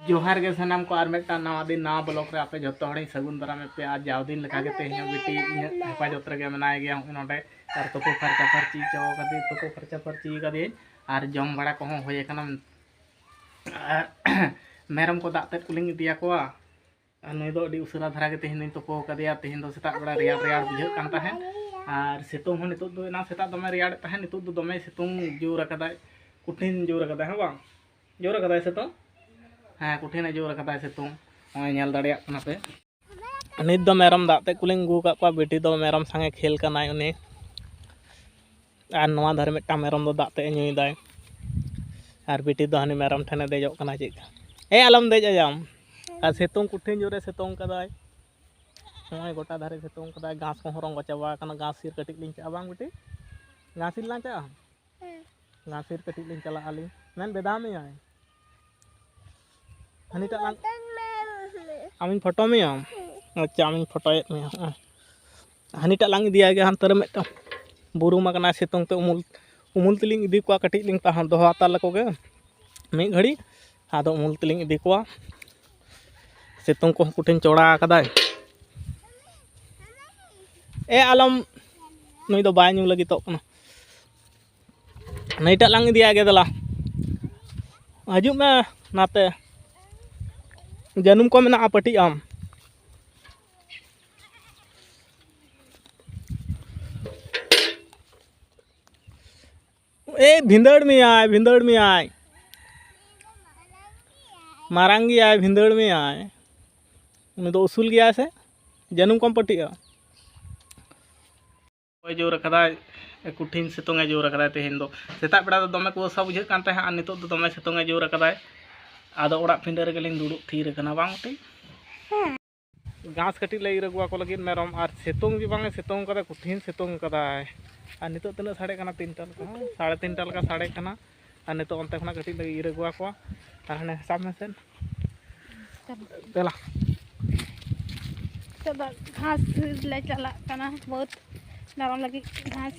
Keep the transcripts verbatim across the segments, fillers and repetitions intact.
ᱡᱚᱦᱟᱨ ᱜᱮ ᱥᱟᱱᱟᱢ ᱠᱚ, ᱟᱨ ᱢᱤᱫᱴᱟᱝ ᱱᱟᱣᱟ ᱫᱤᱱ, ᱱᱟᱣᱟ ᱵᱞᱚᱜ ᱨᱮ ᱟᱯᱮ ᱡᱚᱛᱚ ᱦᱚᱲᱤᱧ ᱥᱟᱹᱜᱩᱱ ᱫᱟᱨᱟᱢᱮᱫ ᱯᱮᱭᱟ᱾ ᱟᱨ ᱡᱟᱣ ᱫᱤᱱ ᱞᱮᱠᱟ ᱜᱮ ᱛᱮᱦᱮᱧ ᱦᱚᱸ ᱵᱤᱴᱤ ᱤᱧᱟᱹᱜ ᱦᱮᱯᱟᱡᱚᱛ ᱨᱮᱜᱮ ᱢᱮᱱᱟᱭ ᱜᱮᱭᱟ᱾ ᱦᱚᱸᱜᱼᱚᱭ ᱱᱚᱰᱮ ᱟᱨ ᱛᱩᱯᱩ ᱯᱷᱟᱨᱪᱟ ᱯᱷᱟᱹᱨᱪᱤ ᱦᱚᱪᱚ ᱠᱟᱫᱮ, ᱛᱩᱯᱩ ᱯᱷᱟᱨᱪᱟ ᱯᱷᱟᱹᱨᱪᱤ ᱠᱟᱫᱮᱭᱟᱹᱧ, ᱟᱨ ᱡᱚᱢ ᱵᱟᱲᱟ ᱠᱚᱦᱚᱸ ᱦᱩᱭ ᱟᱠᱟᱱᱟ᱾ ᱟᱨ ᱢᱮᱨᱚᱢ ᱠᱚ ᱫᱟᱜ ᱛᱮᱫ ᱠᱚᱞᱤᱧ ᱤᱫᱤᱭᱟᱠᱚᱣᱟ᱾ ᱟᱨ ᱱᱩᱭ ᱫᱚ ᱟᱹᱰᱤ ᱩᱥᱟᱹᱨᱟ ᱫᱷᱟᱨᱟ ᱜᱮ ᱛᱮᱦᱮᱧ ᱫᱚᱧ ᱛᱩᱯᱩ ᱟᱠᱟᱫᱮᱭᱟ᱾ ᱛᱮᱦᱮᱧ ᱫᱚ ᱥᱮᱛᱟᱜ ᱵᱮᱲᱟ ᱨᱮᱭᱟᱲ ᱨᱮᱭᱟᱲ ᱵᱩᱡᱷᱟᱹᱜ ᱠᱟᱱ ᱛᱟᱦᱮᱸᱫ, ᱟᱨ ᱥᱤᱛᱩᱝ ᱦᱚᱸ ᱱᱤᱛᱚᱜ ᱫᱚ, ᱮᱱᱟᱝ ᱥᱮᱛᱟᱜ ᱫᱚᱢᱮ ᱨᱮᱭᱟᱲᱮᱫ ᱛᱟᱦᱮᱸᱫ, ᱱᱤᱛᱚᱜ ᱫᱚ ᱫᱚᱢᱮ ᱥᱤᱛᱩᱝ ᱡᱳᱨ ᱟᱠᱟᱫᱟᱭ, ᱠᱚᱴᱷᱤᱱ ᱡᱳᱨ ᱟᱠᱟᱫᱟᱭ᱾ ᱦᱮᱸ ᱵᱟᱝ? ᱡᱳᱨ ᱟᱠᱟᱫᱟᱭ ᱥᱤᱛᱩᱝ? ᱦᱮᱸ, ᱠᱚᱴᱷᱤᱱᱮ ᱡᱳᱨ ᱟᱠᱟᱫᱟᱭ ᱥᱤᱛᱩᱝ᱾ ᱱᱚᱜᱼᱚᱭ ᱧᱮᱞ ᱫᱟᱲᱮᱭᱟᱜ ᱠᱟᱱᱟ ᱯᱮ᱾ ᱱᱤᱛ ᱫᱚ ᱢᱮᱨᱚᱢ ᱫᱟᱜ ᱛᱮ ᱠᱚᱞᱤᱧ ᱟᱹᱜᱩ ᱟᱠᱟᱫ ᱠᱚᱣᱟ᱾ ᱵᱤᱴᱤ ᱫᱚ ᱢᱮᱨᱚᱢ ᱥᱟᱝᱜᱮ ᱠᱷᱮᱞ ᱠᱟᱱᱟᱭ ᱩᱱᱤ᱾ ᱟᱨ ᱱᱚᱣᱟ ᱫᱷᱟᱨᱮ ᱢᱤᱫᱴᱟᱝ ᱢᱮᱨᱚᱢ ᱫᱚ ᱫᱟᱜ ᱛᱮ ᱧᱩᱭᱮᱫᱟᱭ᱾ ᱟᱨ ᱵᱤᱴᱤ ᱫᱚ ᱦᱟᱹᱱᱤ ᱢᱮᱨᱚᱢ ᱴᱷᱮᱱᱮ ᱫᱮᱡᱚᱜ ᱠᱟᱱᱟ ᱪᱮᱫ ᱠᱟ᱾ ᱮ, ᱟᱞᱚᱢ ᱫᱮᱡ ᱟᱭᱟᱢ᱾ ᱟᱨ ᱥᱤᱛᱩᱝ ᱠᱚᱴᱷᱤᱱ ᱡᱳᱨᱮ ᱥᱤᱛᱩᱝ ᱠᱟᱫᱟᱭ᱾ ᱱᱚᱜᱼᱚᱭ ᱜᱚᱴᱟ ᱫᱷᱟᱨᱮ ᱥᱤᱛᱩᱝ ᱠᱟᱫᱟᱭ, ᱜᱷᱟᱥ ᱠᱚᱦᱚᱸ ᱨᱚᱸᱜᱚ ᱪᱟᱵᱟ ᱟᱠᱟᱱᱟ᱾ ᱜᱷᱟᱥ ᱤᱨ ᱠᱟᱹᱴᱤᱡ ᱞᱤᱧ ᱪᱟᱜᱼᱟ ᱵᱟᱝ ᱵᱤᱴᱤ? ᱜᱷᱟᱥ ᱤᱨ ᱞᱟᱝ ᱪᱟᱜᱼᱟ? ᱦᱮᱸ᱾ ᱜᱷᱟᱥ ᱤᱨ ᱠᱟᱹᱴᱤᱡ ᱞᱤᱧ ᱪᱟᱞᱟᱜ ᱟᱹᱞᱤᱧ᱾ ᱢᱮᱱ ᱵᱮᱫᱟᱣ ᱢᱮᱭᱟᱭ᱾ ᱦᱟᱹᱱᱤᱴᱟᱜ ᱞᱟᱝ, ᱟᱢᱤᱧ ᱯᱷᱳᱴᱳ ᱢᱮᱭᱟ? ᱟᱪᱪᱷᱟ, ᱟᱢᱤᱧ ᱯᱷᱳᱴᱳᱭᱮᱫ ᱢᱮᱭᱟ᱾ ᱦᱚᱸᱜᱼᱚᱭ᱾ ᱦᱟᱹᱱᱤᱴᱟᱜ ᱞᱟᱝ ᱤᱫᱤᱭᱟᱭ ᱜᱮ ᱦᱟᱱᱛᱮ ᱨᱮ ᱢᱤᱫᱴᱟᱝ᱾ ᱵᱩᱨᱩᱢ ᱟᱠᱟᱱᱟᱭ ᱥᱤᱛᱩᱝ ᱛᱮ, ᱩᱢᱩᱞ, ᱩᱢᱩᱞ ᱛᱮᱞᱤᱧ ᱤᱫᱤ ᱠᱚᱣᱟ, ᱠᱟᱹᱴᱤᱡ ᱞᱤᱧ ᱛᱟᱦᱮᱸ ᱫᱚᱦᱚ ᱦᱟᱛᱟᱲ ᱞᱮᱠᱚ ᱜᱮ ᱢᱤᱫ ᱜᱷᱟᱹᱲᱤ, ᱟᱫᱚ ᱩᱢᱩᱞ ᱛᱮᱞᱤᱧ ᱤᱫᱤ ᱠᱚᱣᱟ᱾ ᱥᱤᱛᱩᱝ ᱠᱚᱦᱚᱸ ᱠᱚᱴᱷᱤᱱ ᱪᱚᱲᱟ ᱟᱠᱟᱫᱟᱭ᱾ ᱮ ᱟᱞᱚᱢ, ᱱᱩᱭ ᱫᱚ ᱵᱟᱭ ᱧᱩ ᱞᱟᱹᱜᱤᱫᱚᱜ ᱠᱟᱱᱟ᱾ ᱱᱟᱹᱭᱴᱟᱜ ᱞᱟᱝ ᱤᱫᱤᱭᱟ ᱜᱮ, ᱫᱮᱞᱟ᱾ ᱦᱤᱡᱩᱜ ᱢᱮ ᱱᱟᱛᱮ᱾ ᱡᱟᱹᱱᱩᱢ ᱠᱚ ᱢᱮᱱᱟᱜᱼᱟ, ᱯᱟᱹᱴᱤᱜ ᱟᱢ᱾ ᱮ, ᱵᱷᱤᱸᱫᱟᱹᱲ ᱢᱮᱭᱟᱭ, ᱵᱷᱤᱸᱫᱟᱹᱲ ᱢᱮᱭᱟᱭ᱾ ᱢᱟᱨᱟᱝ ᱜᱮᱭᱟᱭ, ᱵᱷᱤᱸᱫᱟᱹᱲ ᱢᱮᱭᱟᱭ᱾ ᱩᱱᱤ ᱫᱚ ᱩᱥᱩᱞ ᱜᱮᱭᱟᱭ ᱥᱮ? ᱡᱟᱹᱱᱩᱢ ᱠᱚᱢ ᱯᱟᱹᱴᱤᱜᱼᱟ᱾ ᱦᱚᱭ ᱡᱳᱨ ᱟᱠᱟᱫᱟᱭ, ᱠᱚᱴᱷᱤᱱ ᱥᱤᱛᱩᱝ ᱮ ᱡᱳᱨ ᱟᱠᱟᱫᱟᱭ ᱛᱮᱦᱮᱧ ᱫᱚ᱾ ᱥᱮᱛᱟᱜ ᱵᱮᱲᱟ ᱫᱚ ᱫᱚᱢᱮ ᱠᱩᱣᱟᱹᱥᱟ ᱵᱩᱡᱷᱟᱹᱜ ᱠᱟᱱ ᱛᱟᱦᱮᱸᱫ, ᱟᱨ ᱱᱤᱛᱚᱜ ᱫᱚ ᱫᱚᱢᱮ ᱥᱤᱛᱩᱝ ᱮ ᱡᱳᱨ ᱟᱠᱟᱫᱟᱭ᱾ ᱟᱫᱚ ᱚᱲᱟᱜ ᱯᱤᱸᱰᱟᱹ ᱨᱮᱜᱮ ᱞᱤᱧ ᱫᱩᱲᱩᱵ ᱛᱷᱤᱨ ᱟᱠᱟᱱᱟ, ᱵᱟᱝ ᱵᱤᱴᱤ? ᱦᱮᱸ᱾ ᱜᱷᱟᱥ ᱠᱟᱹᱴᱤᱡ ᱞᱮ ᱤᱨ ᱟᱹᱜᱩ ᱟᱠᱚ ᱞᱟᱹᱜᱤᱫ ᱢᱮᱨᱚᱢ, ᱟᱨ ᱥᱤᱛᱩᱝ ᱜᱮ ᱵᱟᱝ ᱮ ᱥᱤᱛᱩᱝ ᱠᱟᱫᱟ, ᱠᱚᱴᱷᱤᱱ ᱥᱤᱛᱩᱝ ᱠᱟᱫᱟᱭ᱾ ᱟᱨ ᱱᱤᱛᱚᱜ ᱛᱤᱱᱟᱹᱜ ᱥᱟᱰᱮ ᱠᱟᱱᱟ? ᱛᱤᱱᱴᱟ ᱞᱮᱠᱟ, ᱦᱮᱸ, ᱥᱟᱲᱮ ᱛᱤᱱᱴᱟ ᱞᱮᱠᱟ ᱥᱟᱰᱮ ᱠᱟᱱᱟ᱾ ᱟᱨ ᱱᱤᱛᱚᱜ ᱚᱱᱛᱮ ᱠᱷᱚᱱᱟᱜ ᱠᱟᱹᱴᱤᱡ ᱞᱮ ᱤᱨ ᱟᱹᱜᱩ ᱟᱠᱚᱣᱟ᱾ ᱟᱨ ᱦᱟᱱᱮ ᱥᱟᱵ ᱢᱮᱥᱮ᱾ ᱫᱮᱞᱟ᱾ ᱱᱤᱛᱚᱜ ᱫᱚ ᱜᱷᱟᱥ ᱞᱮ ᱪᱟᱞᱟᱜ ᱠᱟᱱᱟ, ᱵᱟᱹᱫᱽ ᱢᱮᱨᱚᱢ ᱞᱟᱹᱜᱤᱫ ᱜᱷᱟᱥ᱾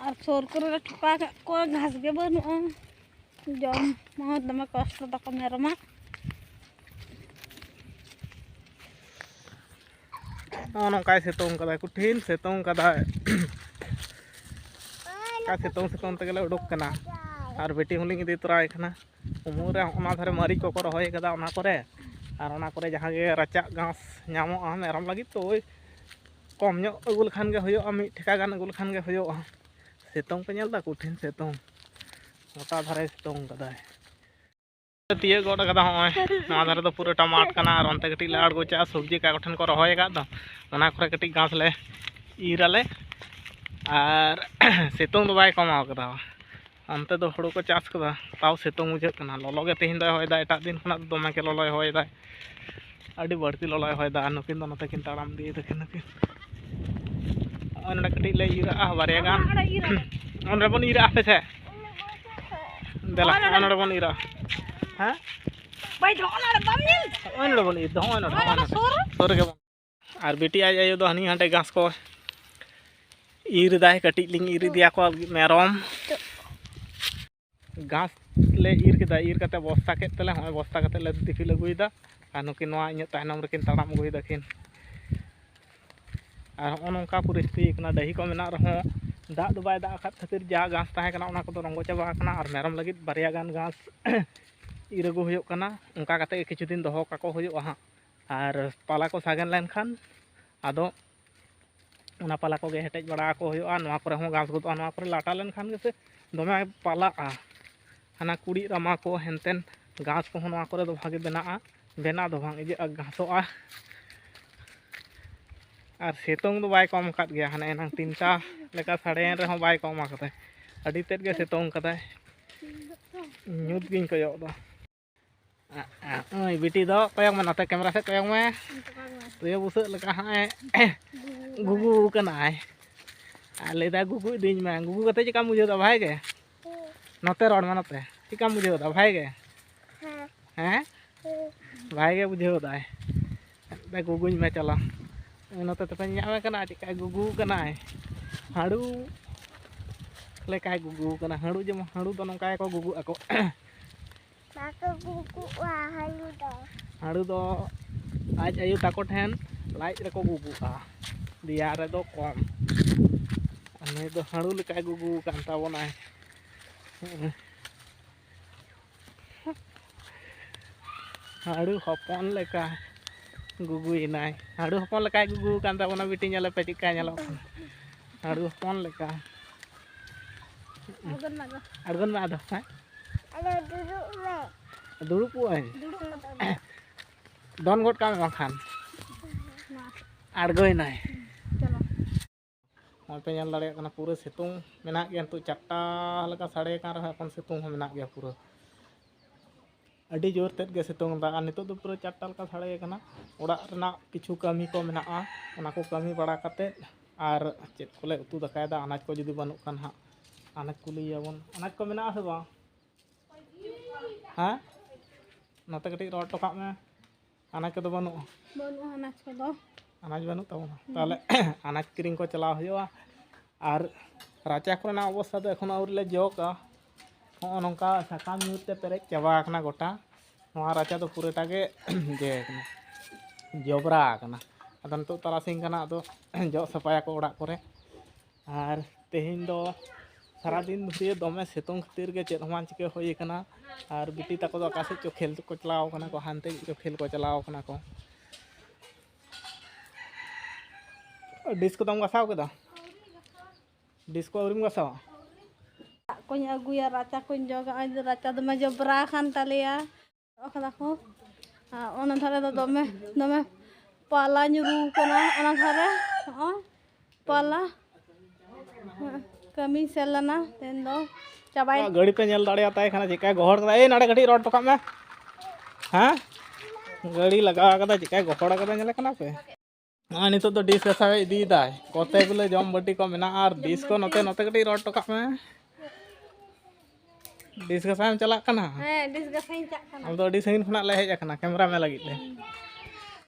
ᱟᱨ ᱥᱩᱨ ᱠᱚᱨᱮ ᱞᱮ ᱴᱷᱚᱠᱟ ᱠᱟᱜ ᱠᱚᱣᱟ, ᱜᱷᱟᱥ ᱜᱮ ᱵᱟᱹᱱᱩᱜᱼᱟ᱾ ᱡᱚᱢ ᱦᱚᱸ ᱫᱚᱢᱮ ᱠᱚᱥᱴᱚ ᱛᱟᱠᱚ ᱢᱮᱨᱚᱢᱟᱜ᱾ ᱱᱚᱜᱼᱚ ᱱᱚᱝᱠᱟᱭ ᱥᱤᱛᱩᱝ ᱠᱟᱫᱟᱭ, ᱠᱚᱴᱷᱤᱱ ᱥᱤᱛᱩᱝ ᱠᱟᱫᱟᱭ᱾ ᱚᱱᱠᱟ ᱥᱤᱛᱩᱝ ᱥᱤᱛᱩᱝ ᱛᱮᱜᱮᱞᱮ ᱩᱰᱩᱠ ᱠᱟᱱᱟ᱾ ᱟᱨ ᱵᱤᱴᱤ ᱦᱚᱸᱞᱤᱧ ᱤᱫᱤ ᱛᱚᱨᱟᱭᱮ ᱠᱟᱱᱟ᱾ ᱩᱢᱩᱞ ᱨᱮ ᱚᱱᱟ ᱫᱷᱟᱨᱮ ᱢᱟᱹᱨᱤᱪ ᱠᱚᱠᱚ ᱨᱚᱦᱚᱭ ᱠᱟᱫᱟ ᱚᱱᱟ ᱠᱚᱨᱮ, ᱟᱨ ᱚᱱᱟ ᱠᱚᱨᱮ ᱡᱟᱦᱟᱸ ᱜᱮ ᱨᱟᱪᱟᱜ ᱜᱷᱟᱥ ᱧᱟᱢᱚᱜᱼᱟ ᱢᱮᱨᱚᱢ ᱞᱟᱹᱜᱤᱫ, ᱛᱚ ᱳᱭ ᱠᱚᱢ ᱧᱚᱜ ᱟᱹᱜᱩ ᱞᱮᱠᱷᱟᱱ ᱜᱮ ᱦᱩᱭᱩᱜᱼᱟ, ᱢᱤᱫ ᱴᱷᱮᱠᱟ ᱜᱟᱱ ᱟᱹᱜᱩ ᱞᱮᱠᱷᱟᱱ ᱜᱮ ᱦᱩᱭᱩᱜᱼᱟ᱾ ᱥᱤᱛᱩᱝ ᱯᱮ ᱧᱮᱞ ᱮᱫᱟ, ᱠᱚᱴᱷᱤᱱ ᱥᱤᱛᱩᱝ, ᱜᱚᱴᱟ ᱫᱷᱟᱨᱮ ᱥᱤᱛᱩᱝ ᱠᱟᱫᱟᱭ᱾ ᱛᱤᱭᱟᱹᱜ ᱜᱚᱫ ᱠᱟᱫᱟ᱾ ᱦᱚᱸᱜᱼᱚᱭ ᱱᱚᱣᱟ ᱫᱷᱟᱨᱮ ᱫᱚ ᱯᱩᱨᱟᱹᱴᱟ ᱢᱟᱴ ᱠᱟᱱᱟ, ᱟᱨ ᱚᱱᱛᱮ ᱠᱟᱹᱴᱤᱡ ᱞᱮ ᱟᱬᱜᱚ ᱪᱟᱜᱼᱟ, ᱥᱚᱵᱽᱡᱤ ᱚᱠᱟ ᱠᱚᱴᱷᱮᱱ ᱠᱚ ᱨᱚᱦᱚᱭ ᱟᱠᱟᱫ ᱫᱚ ᱚᱱᱟ ᱠᱚᱨᱮ ᱠᱟᱹᱴᱤᱡ ᱜᱷᱟᱥ ᱞᱮ ᱤᱨ ᱟᱞᱮ᱾ ᱟᱨ ᱥᱤᱛᱩᱝ ᱫᱚ ᱵᱟᱭ ᱠᱚᱢᱟᱣ ᱠᱟᱫᱟ, ᱚᱱᱛᱮ ᱫᱚ ᱦᱩᱲᱩ ᱠᱚ ᱪᱟᱥ ᱠᱟᱫᱟ, ᱛᱟᱣ ᱥᱤᱛᱩᱝ ᱵᱩᱡᱷᱟᱹᱜ ᱠᱟᱱᱟ᱾ ᱞᱚᱞᱚ ᱜᱮ ᱛᱮᱦᱮᱧ ᱫᱚᱭ ᱦᱚᱭ ᱫᱟ, ᱮᱴᱟᱜ ᱫᱤᱱ ᱠᱷᱚᱱᱟᱜ ᱫᱚ ᱫᱚᱢᱮ ᱜᱮ ᱞᱚᱞᱚᱭ ᱦᱚᱭ ᱫᱟᱭ᱾ ᱟᱹᱰᱤ ᱵᱟᱹᱲᱛᱤ ᱞᱚᱞᱚᱭ ᱦᱚᱭ ᱫᱟ᱾ ᱟᱨ ᱱᱩᱠᱤᱱ ᱫᱚ ᱱᱚᱛᱮ ᱠᱤᱱ ᱛᱟᱲᱟᱢ ᱤᱫᱤᱭᱮᱫᱟ ᱠᱤᱱ, ᱱᱩᱠᱤᱱ᱾ ᱱᱚᱜᱼᱚᱭ ᱱᱚᱰᱮ ᱠᱟᱹᱴᱤᱡ ᱞᱮ ᱤᱨ ᱟᱜᱼᱟ, ᱵᱟᱨᱭᱟ ᱜᱟᱱ᱾ ᱚᱸᱰᱮ ᱵᱚᱱ ᱤᱨ ᱟᱜᱼᱟ, ᱦᱟᱯᱮ ᱥᱮ᱾ ᱫᱮᱞᱟ, ᱱᱚᱜᱼᱚᱭ ᱱᱚᱰᱮ ᱵᱚᱱ ᱤᱨᱟ᱾ ᱦᱮᱸ? ᱵᱟᱭ ᱫᱚ ᱚᱱᱟ ᱨᱮ ᱵᱟᱢ ᱧᱮᱞ? ᱱᱚᱜᱼᱚᱭ ᱱᱚᱰᱮ ᱵᱚᱱ ᱤᱨ ᱫᱟ, ᱱᱚᱜᱼᱚᱭ ᱱᱚᱰᱮ, ᱱᱚᱜᱼᱚᱭ ᱱᱚᱰᱮ᱾ ᱥᱩᱨ? ᱥᱩᱨ ᱨᱮᱜᱮ ᱵᱚᱱ᱾ ᱟᱨ ᱵᱤᱴᱤ ᱟᱡ ᱟᱭᱳ ᱫᱚ ᱦᱟᱹᱱᱤ ᱦᱟᱸᱰᱮ ᱜᱷᱟᱥ ᱠᱚ ᱤᱨ ᱫᱟᱭ, ᱠᱟᱹᱴᱤᱡ ᱞᱤᱧ ᱤᱨ ᱤᱫᱤᱭᱟᱠᱚᱣᱟ ᱢᱮᱨᱚᱢ᱾ ᱜᱷᱟᱥ ᱞᱮ ᱤᱨ ᱠᱮᱫᱟ, ᱤᱨ ᱠᱟᱛᱮ ᱵᱚᱥᱛᱟ ᱠᱮᱫ ᱛᱮᱞᱮ, ᱦᱚᱸᱜᱼᱚᱭ ᱵᱚᱥᱛᱟ ᱠᱟᱛᱮ ᱞᱮ ᱫᱤᱯᱤᱞ ᱟᱹᱜᱩᱭᱮᱫᱟ᱾ ᱟᱨ ᱱᱩᱠᱤᱱ ᱱᱚᱣᱟ ᱤᱧᱟᱹᱜ ᱛᱟᱭᱱᱚᱢ ᱨᱮᱠᱤᱱ ᱛᱟᱲᱟᱢ ᱟᱹᱜᱩᱭᱮᱫᱟ ᱠᱤᱱ᱾ ᱟᱨ ᱦᱚᱸᱜᱼᱚ ᱱᱚᱝᱠᱟ ᱯᱚᱨᱤᱥᱛᱷᱤᱛᱤ ᱠᱟᱱᱟ, ᱰᱟᱹᱦᱤ ᱠᱚ ᱢᱮᱱᱟᱜ ᱨᱮᱦᱚᱸ ᱫᱟᱜ ᱫᱚ ᱵᱟᱭ ᱫᱟᱜ ᱟᱠᱟᱫ ᱠᱷᱟᱹᱛᱤᱨ ᱡᱟ ᱜᱷᱟᱥ ᱛᱟᱦᱮᱸ ᱠᱟᱱᱟ ᱚᱱᱟ ᱠᱚᱫᱚ ᱨᱚᱸᱜᱚ ᱪᱟᱵᱟ ᱟᱠᱟᱱᱟ᱾ ᱟᱨ ᱢᱮᱨᱚᱢ ᱞᱟᱹᱜᱤᱫ ᱵᱟᱨᱭᱟ ᱜᱟᱱ ᱜᱷᱟᱥ ᱤᱨ ᱟᱹᱜᱩ ᱦᱩᱭᱩᱜ ᱠᱟᱱᱟ, ᱚᱱᱠᱟ ᱠᱟᱛᱮ ᱜᱮ ᱠᱤᱪᱷᱩ ᱫᱤᱱ ᱫᱚᱦᱚ ᱠᱟᱠᱚ ᱦᱩᱭᱩᱜᱼᱟ ᱦᱟᱸᱜ᱾ ᱟᱨ ᱯᱟᱞᱟ ᱠᱚ ᱥᱟᱜᱮᱱ ᱞᱮᱱᱠᱷᱟᱱ ᱟᱫᱚ ᱚᱱᱟ ᱯᱟᱞᱟ ᱠᱚᱜᱮ ᱦᱮᱴᱮᱡ ᱵᱟᱲᱟ ᱟᱠᱚ ᱦᱩᱭᱩᱜᱼᱟ᱾ ᱱᱚᱣᱟ ᱠᱚᱨᱮ ᱦᱚᱸ ᱜᱷᱟᱥ ᱜᱚᱫᱚᱜᱼᱟ, ᱱᱚᱣᱟ ᱠᱚᱨᱮ ᱞᱟᱴᱟ ᱞᱮᱱᱠᱷᱟᱱ ᱜᱮᱥᱮ ᱫᱚᱢᱮ ᱯᱟᱞᱟᱜᱼᱟ᱾ ᱦᱟᱱᱟ ᱠᱩᱲᱤᱫ ᱨᱟᱢᱟ ᱠᱚ ᱦᱮᱱᱛᱮᱱ ᱜᱷᱟᱥ ᱠᱚᱦᱚᱸ ᱱᱚᱣᱟ ᱠᱚᱨᱮ ᱫᱚ ᱵᱷᱟᱜᱮ ᱵᱮᱱᱟᱜᱼᱟ, ᱵᱮᱱᱟᱜ ᱫᱚ ᱵᱟᱝ ᱤᱭᱟᱹᱜᱼᱟ, ᱜᱷᱟᱥᱚᱜᱼᱟ᱾ ᱟᱨ ᱥᱤᱛᱩᱝ ᱫᱚ ᱵᱟᱭ ᱠᱚᱢ ᱟᱠᱟᱫ ᱜᱮᱭᱟ, ᱦᱟᱱᱮ ᱮᱱᱟᱝ ᱛᱤᱱᱴᱟ ᱞᱮᱠᱟ ᱥᱟᱰᱮᱭᱮᱱ ᱨᱮᱦᱚᱸ ᱵᱟᱭ ᱠᱚᱢ ᱟᱠᱟᱫᱟᱭ, ᱟᱹᱰᱤ ᱛᱮᱫ ᱜᱮ ᱥᱤᱛᱩᱝ ᱠᱟᱫᱟᱭ᱾ ᱧᱩᱛ ᱜᱤᱧ ᱠᱚᱭᱚᱜ ᱫᱟ᱾ ᱳᱭ ᱵᱤᱴᱤ ᱫᱚ ᱠᱚᱭᱚᱜ ᱢᱮ, ᱱᱚᱛᱮ ᱠᱮᱢᱮᱨᱟ ᱥᱮᱫ ᱠᱚᱭᱚᱜ ᱢᱮ᱾ ᱛᱩᱭᱩ ᱵᱩᱥᱟᱹᱜ ᱞᱮᱠᱟ ᱦᱟᱸᱜ ᱮ ᱜᱩᱜᱩ ᱠᱟᱱᱟᱭ᱾ ᱟᱨ ᱞᱟᱹᱭᱫᱟᱭ, "ᱜᱩᱜᱩ ᱤᱫᱤᱧ ᱢᱮ᱾" ᱜᱩᱜᱩ ᱠᱟᱛᱮ ᱪᱮᱫᱠᱟᱢ ᱵᱩᱡᱷᱟᱹᱣ ᱫᱟ? ᱵᱷᱟᱜᱮ ᱜᱮ? ᱱᱚᱛᱮ ᱨᱚᱲ ᱢᱮ, ᱱᱚᱛᱮ᱾ ᱪᱮᱫᱠᱟᱢ ᱵᱩᱡᱷᱟᱹᱣ ᱫᱟ? ᱵᱷᱟᱜᱮ ᱜᱮ? ᱦᱮᱸ? ᱵᱷᱟᱜᱮ ᱜᱮ ᱵᱩᱡᱷᱟᱹᱣ ᱫᱟᱭ᱾ ᱢᱮᱛᱟᱭ, "ᱜᱩᱜᱩᱧ ᱢᱮ, ᱪᱟᱞᱟᱣ᱾" ᱱᱚᱛᱮ ᱛᱮᱯᱮ ᱧᱟᱢᱮ ᱠᱟᱱᱟ, ᱪᱮᱫᱠᱟᱭ ᱜᱩᱜᱩ ᱠᱟᱱᱟᱭ᱾ ᱦᱟᱹᱲᱩ᱾ ᱞᱮᱠᱟᱭ ᱜᱩᱜᱩ ᱠᱟᱱᱟ᱾ ᱦᱟᱹᱲᱩ ᱡᱮᱢᱚᱱ, ᱦᱟᱹᱲᱩ ᱫᱚ ᱱᱚᱝᱠᱟ ᱜᱮᱠᱚ ᱜᱩᱜᱩᱜ ᱟᱠᱚ᱾ ᱵᱟᱠᱚ ᱜᱩᱜᱩᱜᱼᱟ ᱦᱟᱹᱲᱩ ᱫᱚ᱾ ᱦᱟᱹᱲᱩ ᱫᱚ ᱟᱡ ᱟᱭᱳ ᱛᱟᱠᱚ ᱴᱷᱮᱱ ᱞᱟᱡ ᱨᱮᱠᱚ ᱜᱩᱜᱩᱜᱼᱟ, ᱫᱮᱭᱟ ᱨᱮᱫᱚ ᱠᱚᱢ᱾ ᱟᱨ ᱱᱩᱭ ᱫᱚ ᱦᱟᱹᱲᱩ ᱞᱮᱠᱟᱭ ᱜᱩᱜᱩ ᱟᱠᱟᱱ ᱛᱟᱵᱚᱱᱟᱭ᱾ ᱦᱟᱹᱲᱩ ᱦᱚᱯᱚᱱ ᱞᱮᱠᱟ ᱜᱩᱜᱩᱭᱮᱱᱟᱭ᱾ ᱦᱟᱹᱲᱩ ᱦᱚᱯᱚᱱ ᱞᱮᱠᱟᱭ ᱜᱩᱜᱩ ᱟᱠᱟᱱ ᱛᱟᱵᱚᱱᱟ᱾ ᱵᱤᱴᱤ, ᱧᱮᱞᱮ ᱯᱮ ᱪᱮᱫᱠᱟᱭ ᱧᱮᱞᱚᱜ ᱠᱟᱱᱟ, ᱦᱟᱹᱲᱩ ᱦᱚᱯᱚᱱ ᱞᱮᱠᱟ᱾ ᱟᱬᱜᱚᱱ ᱢᱮ ᱟᱫᱚ᱾ ᱟᱬᱜᱚᱱ ᱢᱮ ᱟᱫᱚ, ᱦᱮᱸ? ᱟᱫᱚ ᱫᱩᱲᱩᱵ ᱢᱮ᱾ ᱫᱩᱲᱩᱵ ᱠᱚᱜ ᱟᱹᱧ᱾ ᱫᱩᱲᱩᱵ ᱢᱮ ᱟᱫᱚ᱾ ᱫᱚᱱ ᱜᱚᱫ ᱠᱟᱜ ᱢᱮ ᱵᱟᱝᱠᱷᱟᱱ᱾ ᱢᱟ᱾ ᱟᱬᱜᱚᱭᱮᱱᱟᱭ᱾ ᱪᱚᱞᱚ᱾ ᱱᱚᱜᱼᱚᱭ ᱯᱮ ᱧᱮᱞ ᱫᱟᱲᱮᱭᱟᱜ ᱠᱟᱱᱟ, ᱯᱩᱨᱟᱹ ᱥᱤᱛᱩᱝ ᱢᱮᱱᱟᱜ ᱜᱮᱭᱟ᱾ ᱱᱤᱛᱚᱜ ᱪᱟᱨᱴᱟ ᱞᱮᱠᱟ ᱥᱟᱰᱮ ᱠᱟᱱ ᱨᱮᱦᱚᱸ, ᱮᱠᱷᱚᱱ ᱥᱤᱛᱩᱝ ᱦᱚᱸ ᱢᱮᱱᱟᱜ ᱜᱮᱭᱟ ᱯᱩᱨᱟᱹ᱾ ᱟᱹᱰᱤ ᱡᱳᱨ ᱛᱮᱫ ᱜᱮ ᱥᱤᱛᱩᱝ ᱮᱫᱟ᱾ ᱟᱨ ᱱᱤᱛᱚᱜ ᱫᱚ ᱯᱩᱨᱟᱹ ᱪᱟᱨᱴᱟ ᱞᱮᱠᱟ ᱥᱟᱰᱮ ᱠᱟᱱᱟ᱾ ᱚᱲᱟᱜ ᱨᱮᱱᱟᱜ ᱠᱤᱪᱷᱩ ᱠᱟᱹᱢᱤ ᱠᱚ ᱢᱮᱱᱟᱜᱼᱟ, ᱚᱱᱟ ᱠᱚ ᱠᱟᱹᱢᱤ ᱵᱟᱲᱟ ᱠᱟᱛᱮᱫ, ᱟᱨ ᱪᱮᱫ ᱠᱚᱞᱮ ᱩᱛᱩ ᱫᱟᱠᱟᱭᱮᱫᱟ, ᱟᱱᱟᱡᱽ ᱠᱚ ᱡᱩᱫᱤ ᱵᱟᱹᱱᱩᱜ ᱠᱷᱟᱱ ᱦᱟᱸᱜ, ᱟᱱᱟᱡᱽ ᱠᱚ ᱞᱟᱹᱭᱟᱵᱚᱱ᱾ ᱟᱱᱟᱡᱽ ᱠᱚ ᱢᱮᱱᱟᱜᱼᱟ ᱥᱮ ᱵᱟᱝ? ᱦᱮᱸ? ᱱᱚᱛᱮ ᱠᱟᱹᱴᱤᱡ ᱨᱚᱲ ᱦᱚᱴᱚ ᱠᱟᱜ ᱢᱮ᱾ ᱟᱱᱟᱡᱽ ᱠᱚᱫᱚ ᱵᱟᱹᱱᱩᱜᱼᱟ? ᱵᱟᱹᱱᱩᱜᱼᱟ ᱟᱱᱟᱡᱽ ᱠᱚᱫᱚ᱾ ᱟᱱᱟᱡᱽ ᱵᱟᱹᱱᱩᱜ ᱛᱟᱵᱚᱱᱟ᱾ ᱦᱩᱸ᱾ ᱛᱟᱦᱚᱞᱮ ᱟᱱᱟᱡᱽ ᱠᱤᱨᱤᱧ ᱠᱚ ᱪᱟᱞᱟᱣ ᱦᱩᱭᱩᱜᱼᱟ᱾ ᱟᱨ ᱨᱟᱪᱟ ᱠᱚᱨᱮᱱᱟᱜ ᱚᱵᱚᱥᱛᱷᱟ ᱫᱚ ᱮᱠᱷᱚᱱᱳ ᱟᱹᱣᱨᱤ ᱞᱮ ᱡᱚᱜᱟ᱾ ᱦᱚᱸᱜᱼᱚ ᱱᱚᱝᱠᱟ ᱥᱟᱠᱟᱢ ᱧᱩᱨ ᱛᱮ ᱯᱮᱨᱮᱡ ᱪᱟᱵᱟ ᱟᱠᱟᱱᱟ ᱜᱚᱴᱟ᱾ ᱱᱚᱣᱟ ᱨᱟᱪᱟ ᱫᱚ ᱯᱩᱨᱟᱹᱴᱟ ᱜᱮ ᱤᱭᱟᱹ ᱟᱠᱟᱱᱟ, ᱡᱚᱵᱽᱨᱟ ᱟᱠᱟᱱᱟ᱾ ᱟᱫᱚ ᱱᱤᱛᱚᱜ ᱛᱟᱨᱟᱥᱤᱧ ᱠᱟᱱᱟ, ᱟᱫᱚ ᱡᱚᱜ ᱥᱟᱯᱷᱟᱭᱟᱠᱚ ᱚᱲᱟᱜ ᱠᱚᱨᱮ᱾ ᱟᱨ ᱛᱮᱦᱮᱧ ᱫᱚ ᱥᱟᱨᱟᱫᱤᱱ ᱫᱷᱩᱨᱤᱭᱟᱹ ᱫᱚᱢᱮ ᱥᱤᱛᱩᱝ ᱠᱷᱟᱹᱛᱤᱨ ᱜᱮ ᱪᱮᱫ ᱦᱚᱸ ᱵᱟᱝ ᱪᱤᱠᱟᱹ ᱦᱩᱭ ᱟᱠᱟᱱᱟ᱾ ᱟᱨ ᱵᱤᱴᱤ ᱛᱟᱠᱚ ᱫᱚ ᱚᱠᱟ ᱥᱮᱫ ᱪᱚ ᱠᱷᱮᱞ ᱠᱚ ᱪᱟᱞᱟᱣ ᱠᱟᱱᱟ ᱠᱚ, ᱦᱟᱱᱛᱮ ᱪᱚ ᱠᱷᱮᱞ ᱠᱚ ᱪᱟᱞᱟᱣ ᱠᱟᱱᱟ ᱠᱚ᱾ ᱰᱤᱥ ᱠᱚᱫᱚᱢ ᱜᱟᱥᱟᱣ ᱠᱮᱫᱟ? ᱰᱤᱥ ᱠᱚ ᱟᱹᱣᱨᱤᱢ ᱜᱟᱥᱟᱣᱟ? ᱫᱟᱜ ᱠᱚᱧ ᱟᱹᱜᱩᱭᱟ, ᱨᱟᱪᱟ ᱠᱚᱧ ᱡᱚᱜᱟ᱾ ᱱᱚᱜᱼᱚᱭ ᱨᱟᱪᱟ ᱫᱚᱢᱮ ᱡᱚᱵᱽᱨᱟ ᱟᱠᱟᱱ ᱛᱟᱞᱮᱭᱟ᱾ ᱫᱚᱦᱚ ᱠᱟᱫᱟ ᱠᱚ᱾ ᱟᱨ ᱚᱱᱟ ᱫᱷᱟᱨᱮ ᱫᱚ ᱫᱚᱢᱮ, ᱫᱚᱢᱮ ᱯᱟᱞᱟ ᱧᱩᱨᱩ ᱠᱟᱱᱟ᱾ ᱚᱱᱟ ᱫᱷᱟᱨᱮ ᱦᱚᱸᱜᱼᱚᱭ ᱯᱟᱞᱟ᱾ ᱦᱮᱸ, ᱠᱟᱹᱢᱤᱧ ᱥᱮᱱ ᱞᱮᱱᱟ, ᱛᱮᱦᱮᱧ ᱫᱚ ᱪᱟᱵᱟᱭᱮᱱ᱾ ᱜᱟᱹᱰᱤ ᱯᱮ ᱧᱮᱞ ᱫᱟᱲᱮᱭᱟᱛᱟᱭ ᱠᱟᱱᱟ ᱪᱮᱫᱠᱟᱭ ᱜᱚᱦᱚᱲ ᱠᱟᱫᱟ᱾ ᱮᱭ, ᱱᱚᱰᱮ ᱠᱟᱹᱴᱤᱡ ᱨᱚᱲ ᱦᱚᱴᱚ ᱠᱟᱜ ᱢᱮ᱾ ᱦᱮᱸ, ᱜᱟᱹᱰᱤ ᱞᱟᱜᱟᱣ ᱠᱟᱫᱟ, ᱪᱮᱫᱠᱟᱭ ᱜᱚᱦᱚᱲ ᱠᱟᱫᱟ, ᱧᱮᱞᱮ ᱠᱟᱱᱟ ᱯᱮ? ᱱᱚᱜᱼᱚᱭ ᱱᱤᱛᱚᱜ ᱫᱚ ᱰᱤᱥ ᱜᱟᱥᱟᱣ ᱮ ᱤᱫᱤᱭᱮᱫᱟᱭ᱾ ᱠᱚᱛᱮ ᱜᱩᱞᱟᱹ ᱡᱚᱢ ᱵᱟᱹᱴᱤ ᱠᱚ ᱢᱮᱱᱟᱜᱼᱟ, ᱟᱨ ᱰᱤᱥ ᱠᱚ ᱱᱚᱛᱮ, ᱱᱚᱛᱮ ᱠᱟᱹᱴᱤᱡ ᱨᱚᱲ ᱦᱚᱴᱚ ᱠᱟᱜ ᱢᱮ᱾ ᱰᱤᱥ ᱜᱟᱥᱟᱣ ᱮᱢ ᱪᱟᱞᱟᱜ ᱠᱟᱱᱟ? ᱦᱮᱸ, ᱰᱤᱥ ᱜᱟᱥᱟᱣ ᱤᱧ ᱪᱟᱞᱟᱜ ᱠᱟᱱᱟ᱾ ᱟᱢ ᱫᱚ ᱟᱹᱰᱤ ᱥᱟᱺᱜᱤᱧ ᱠᱷᱚᱱᱟᱜ ᱞᱮ ᱦᱮᱡ ᱟᱠᱟᱱᱟ ᱠᱮᱢᱨᱟ ᱢᱮᱱ ᱞᱟᱹᱜᱤᱫ ᱛᱮ᱾